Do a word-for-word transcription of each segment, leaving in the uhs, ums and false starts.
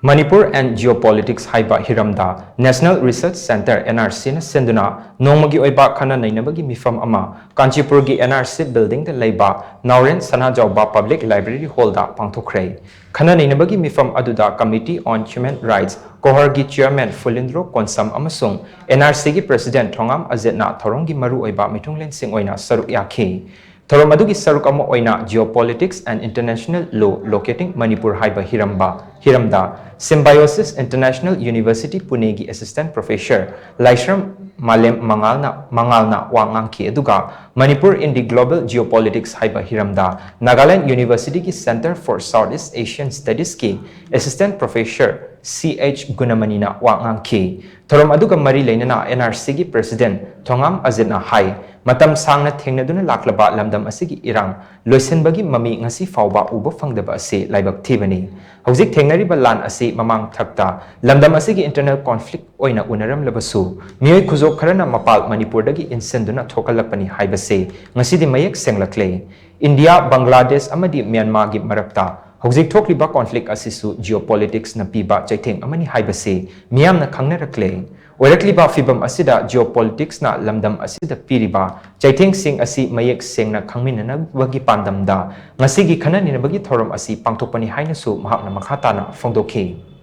Manipur and Geopolitics ꯍꯥꯏꯕ ꯍꯤꯔꯝꯗ National Research Centre, N R C ꯅ ꯁꯤꯟꯗꯨꯅ ꯅꯣꯡꯃꯒꯤ ꯑꯣꯏꯕ ꯈꯟꯅ ꯅꯩꯅꯕꯒꯤ ꯃꯤꯐꯝ ꯑꯃ ꯀꯥꯟꯆꯤꯄꯨꯔꯒꯤ N R C building ꯗ ꯂꯩꯕ ꯅꯥꯎꯔꯦꯟ ꯁꯅꯥꯖꯥꯎꯕ Public Library Hall ꯗ ꯄꯥꯡꯊꯣꯛꯈ꯭ꯔꯦ꯫ ꯈꯟꯅ ꯅꯩꯅꯕꯒꯤ ꯃꯤꯐꯝ ꯑꯗꯨꯗ Committee on Human Rights, COHR ꯒꯤ Chairman ꯐꯨꯂꯤꯟꯗ꯭ꯔꯣ ꯀꯣꯟꯁꯝ ꯑꯃꯁꯨꯡ N R C ꯒꯤ President ꯊꯣꯉꯥꯝ ꯑꯖꯤꯠꯅ ꯊꯧꯔꯝꯒꯤ ꯃꯔꯨꯑꯣꯏꯕ ꯃꯤꯊꯨꯡꯂꯦꯟꯁꯤꯡ ꯑꯣꯏꯅ ꯁꯔꯨꯛ ꯌꯥꯈꯤ꯫ ꯊꯧꯔꯝ ꯑꯗꯨꯒꯤ ꯁꯔꯨꯛ ꯑꯃ ꯑꯣꯏꯅ Geopolitics and International Law, Locating Manipur ꯍꯥꯏꯕ ꯍꯤꯔꯝꯕ, ꯍꯤꯔꯝꯗ Symbiosis International University Pune ꯒꯤ Assistant Professor ꯂꯥꯏꯁ꯭ꯔꯝ ꯃꯥꯂꯦꯝ ꯃꯉꯥꯜꯅ, ꯃꯉꯥꯜꯅ ꯋꯥ ꯉꯥꯡꯈꯤ, ꯑꯗꯨꯒ Manipur in the Global Geopolitics ꯍꯥꯏꯕ ꯍꯤꯔꯝꯗ Nagaland University ꯒꯤ Centre for Southeast Asian Studies ꯀꯤ Assistant Professor C H ꯒꯨꯅꯃꯅꯤꯅ ꯋꯥ ꯉꯥꯡꯈꯤ꯫ ꯊꯧꯔꯝ ꯑꯗꯨꯒ ꯃꯔꯤ ꯂꯩꯅꯅ N R C ꯒꯤ President ꯊꯣꯉꯥꯝ ꯑꯖꯤꯠꯅ ꯍꯥꯏ, ꯃꯇꯝ ꯁꯥꯡꯅ ꯊꯦꯡꯅꯗꯨꯅ ꯂꯥꯛꯂꯕ ꯂꯝꯗꯝ ꯑꯁꯤꯒꯤ ꯏꯔꯥꯡ ꯂꯣꯏꯁꯤꯟꯕꯒꯤ ꯃꯃꯤ ꯉꯁꯤ ꯐꯥꯎꯕ ꯎꯕ ꯐꯪꯗꯕ ꯑꯁꯤ ꯂꯥꯏꯕꯛ ꯊꯤꯕꯅꯤ꯫ ꯍꯧꯖꯤꯛ ꯊꯦꯡꯅꯔꯤꯕ ꯂꯥꯟ ꯑꯁꯤ ꯃꯃꯥꯡ ꯊꯛꯇ ꯂꯝꯗꯝ ꯑꯁꯤꯒꯤ internal conflict ꯑꯣꯏꯅ ꯎꯅꯔꯝꯂꯕꯁꯨ, ꯃꯤꯑꯣꯏ ꯈꯨꯖꯣꯞ ꯈꯔꯅ ꯃꯄꯥꯜ ꯃꯅꯤꯄꯨꯔꯗꯒꯤ ꯏꯟꯁꯤꯟꯗꯨꯅ ꯊꯣꯛꯍꯜꯂꯛꯄꯅꯤ ꯍꯥꯏꯕꯁꯤ ꯉꯁꯤꯗꯤ ꯃꯌꯦꯛ ꯁꯦꯡꯂꯛꯂꯦ꯫ ꯏꯟꯗꯤꯌꯥ, ꯕꯪꯒ꯭ꯂꯥꯗꯦꯁ ꯑꯃꯗꯤ ꯃ꯭ꯌꯥꯟꯃꯥꯔꯒꯤ ꯃꯔꯛꯇ ꯍꯧꯖꯤꯛ ꯊꯣꯛꯂꯤꯕ conflict ꯑꯁꯤꯁꯨ geopolitics ꯅ ꯄꯤꯕ ꯆꯩꯊꯦꯡ ꯑꯃꯅꯤ ꯍꯥꯏꯕꯁꯤ ꯃꯤꯌꯥꯝꯅ ꯈꯪꯅꯔꯛꯂꯦ꯫ ꯑꯣꯏꯔꯛꯂꯤꯕ ꯐꯤꯚꯝ ꯑꯁꯤꯗ geopolitics ꯅ ꯂꯝꯗꯝ ꯑꯁꯤꯗ ꯄꯤꯔꯤꯕ ꯆꯩꯊꯦꯡꯁꯤꯡ ꯑꯁꯤ ꯃꯌꯦꯛ ꯁꯦꯡꯅ ꯈꯪꯃꯤꯟꯅꯅꯕꯒꯤ ꯄꯥꯟꯗꯝꯗ ꯉꯁꯤꯒꯤ ꯈꯟꯅ ꯅꯩꯅꯕꯒꯤ ꯊꯧꯔꯝ ꯑꯁꯤ ꯄꯥꯡꯊꯣꯛꯄꯅꯤ ꯍꯥꯏꯅꯁꯨ ꯃꯍꯥꯛꯅ ꯃꯈꯥ ꯇꯥꯅ ꯐꯣꯡꯗꯣꯛꯈꯤ꯫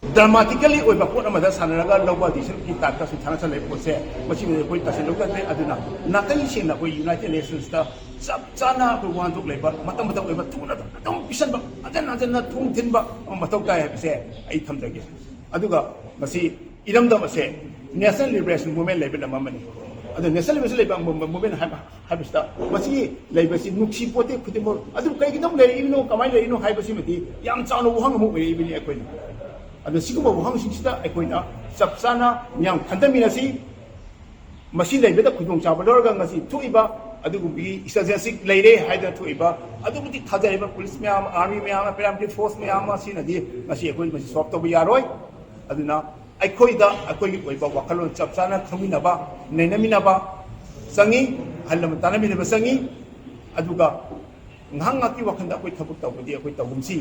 Dramatically ꯑꯣꯏꯕ ꯄꯣꯠ ꯑꯃꯗ ꯁꯥꯟꯅꯔꯒ ꯂꯧꯕ decision ꯒꯤ type ꯇ ꯁꯨꯝ ꯁꯥꯟꯅ ꯁꯥꯟꯅ ꯂꯩꯕ ꯄꯣꯠꯁꯦ, ꯃꯁꯤꯕꯨꯗꯤ ꯑꯩꯈꯣꯏ ꯇꯁꯦꯡꯅ ꯂꯧꯖꯗ꯭ꯔꯦ꯫ ꯑꯗꯨꯅ ꯅꯥꯀꯩ ꯁꯦꯡꯅ ꯑꯩꯈꯣꯏ United Nations ꯇ ꯆꯞ ꯆꯥꯅ ꯑꯩꯈꯣꯏ ꯋꯥꯍꯟꯊꯣꯛ ꯂꯩꯕ, ꯃꯇꯝ ꯃꯇꯝ ꯑꯣꯏꯕ ꯊꯨꯅ ꯑꯗꯨꯝ ꯄꯤꯁꯟꯕ, ꯍꯟꯖꯟ ꯍꯟꯖꯟꯅ ꯊꯣꯡ ꯊꯤꯟꯕ ꯑꯃ ꯃꯊꯧ ꯇꯥꯏ ꯍꯥꯏꯕꯁꯦ ꯑꯩ ꯊꯝꯖꯒꯦ꯫ ꯑꯗꯨꯒ ꯃꯁꯤ ꯏꯔꯝꯗꯝ ꯑꯁꯦ National Liberation Movement ꯂꯩꯕ ꯂꯝ ꯑꯃꯅꯤ꯫ ꯑꯗꯨ National Liberation ꯂꯩꯕ movement ꯍꯥꯏꯕ, ꯍꯥꯏꯕꯁꯤꯗ ꯃꯁꯤꯒꯤ ꯂꯩꯕꯁꯤ ꯅꯨꯡꯁꯤ ꯄꯣꯠꯇꯦ ꯈꯨꯗꯤꯡꯃꯛ꯫ ꯑꯗꯨ ꯀꯩꯒꯤꯗꯃꯛ ꯂꯩꯔꯛꯏꯕꯅꯣ, ꯀꯃꯥꯏꯅ ꯂꯩꯔꯤꯅꯣ ꯍꯥꯏꯕꯁꯤꯃꯗꯤ ꯌꯥꯝ ꯆꯥꯎꯅ ꯋꯥꯍꯪ ꯑꯃ ꯑꯣꯏꯔꯛꯏꯕꯅꯤ ꯑꯩꯈꯣꯏꯅ꯫ ꯑꯗꯨ ꯁꯤꯒꯨꯝꯕ ꯋꯥꯍꯪꯁꯤꯡꯁꯤꯗ ꯑꯩꯈꯣꯏꯅ ꯆꯞ ꯆꯥꯅ ꯃꯤꯌꯥꯝ ꯈꯟꯊꯃꯤꯟꯅꯁꯤ꯫ ꯃꯁꯤ ꯂꯩꯕꯗ ꯈꯨꯗꯣꯡꯆꯥꯕ ꯂꯧꯔꯒ ꯉꯁꯤ ꯊꯣꯛꯏꯕ ꯑꯗꯨꯒꯨꯝꯕꯒꯤ insurgency ꯂꯩꯔꯦ ꯍꯥꯏꯗꯅ ꯊꯣꯛꯏꯕ ꯑꯗꯨꯛꯀꯤ ꯃꯇꯤꯛ ꯊꯥꯖꯔꯤꯕ police ꯃꯌꯥꯝ ꯑꯃ, army ꯃꯌꯥꯝ ꯑꯃ, paramilitary force ꯃꯌꯥꯝ ꯑꯃ, ꯁꯤꯅꯗꯤ ꯉꯁꯤ ꯑꯩꯈꯣꯏ ꯃꯁꯤ solve ꯇꯧꯕ ꯌꯥꯔꯣꯏ꯫ ꯑꯗꯨꯅ ꯑꯩꯈꯣꯏꯗ ꯑꯩꯈꯣꯏꯒꯤ ꯑꯣꯏꯕ ꯋꯥꯈꯜꯂꯣꯟ ꯆꯞ ꯆꯥꯅ ꯈꯪꯃꯤꯟꯅꯕ, ꯅꯩꯅꯃꯤꯟꯅꯕ ꯆꯪꯉꯤ, ꯑꯍꯜ ꯂꯃꯟ ꯇꯥꯟꯅꯃꯤꯟꯅꯕ ꯆꯪꯉꯤ꯫ ꯑꯗꯨꯒ ꯉꯥꯏꯍꯥꯛ ꯉꯥꯏꯍꯥꯛꯀꯤ ꯋꯥꯈꯜꯗ ꯑꯩꯈꯣꯏ ꯊꯕꯛ ꯇꯧꯕꯗꯤ ꯑꯩꯈꯣꯏ ꯇꯧꯒꯨꯝꯁꯤ꯫